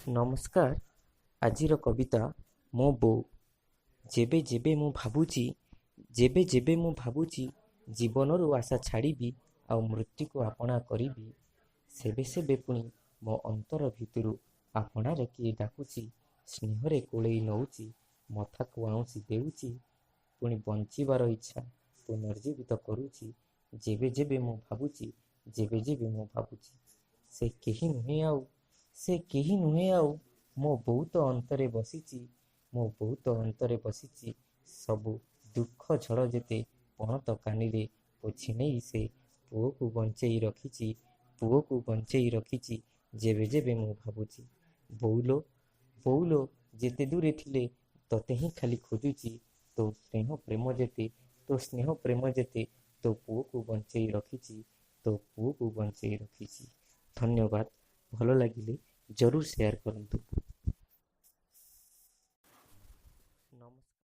ନମସ୍କାର। ଆଜିର କବିତା ମୋ ବୋଉ। ଯେବେ ଯେବେ ମୁଁ ଭାବୁଛି, ଯେବେ ଯେବେ ମୁଁ ଭାବୁଛି ଜୀବନରୁ ଆଶା ଛାଡ଼ିବି ଆଉ ମୃତ୍ୟୁକୁ ଆପଣା କରିବି, ସେବେ ସେବେ ପୁଣି ମୋ ଅନ୍ତର ଭିତରୁ ଆପଣାରେ କିଏ ଡାକୁଛି, ସ୍ନେହରେ କୋଳେଇ ନଉଛି, ମଥାକୁ ଆଉଁସି ଦେଉଛି, ପୁଣି ବଞ୍ଚିବାର ଇଚ୍ଛା ପୁନର୍ଜୀବିତ କରୁଛି। ଯେବେ ଯେବେ ମୁଁ ଭାବୁଛି, ଯେବେ ଯେବେ ମୁଁ ଭାବୁଛି, ସେ କେହି ନୁହେଁ ଆଉ, ସେ କେହି ନୁହେଁ ଆଉ, ମୋ ବୋଉ ତ ଅନ୍ତରେ ବସିଛି, ମୋ ବୋଉ ତ ଅନ୍ତରେ ବସିଛି। ସବୁ ଦୁଃଖ ଝଡ଼ ଯେତେ ପଣତ କାନିରେ ପୋଛି ନେଇ ସେ ପୁଅକୁ ବଞ୍ଚେଇ ରଖିଛି, ପୁଅକୁ ବଞ୍ଚେଇ ରଖିଛି। ଯେବେ ଯେବେ ମୁଁ ଭାବୁଛି, ବୋଉଲୋ ବୋଉଲୋ, ଯେତେ ଦୂରେ ଥିଲେ ତତେ ହିଁ ଖାଲି ଖୋଜୁଛି। ତୋ ସ୍ନେହ ପ୍ରେମ ଯେତେ, ତୋ ସ୍ନେହ ପ୍ରେମ ଯେତେ ତୋ ପୁଅକୁ ବଞ୍ଚେଇ ରଖିଛି, ତୋ ପୁଅକୁ ବଞ୍ଚେଇ ରଖିଛି। ଧନ୍ୟବାଦ। ଭଲ ଲାଗିଲେ ଜରୁର ସେୟାର କରନ୍ତୁ। ନମସ୍କାର।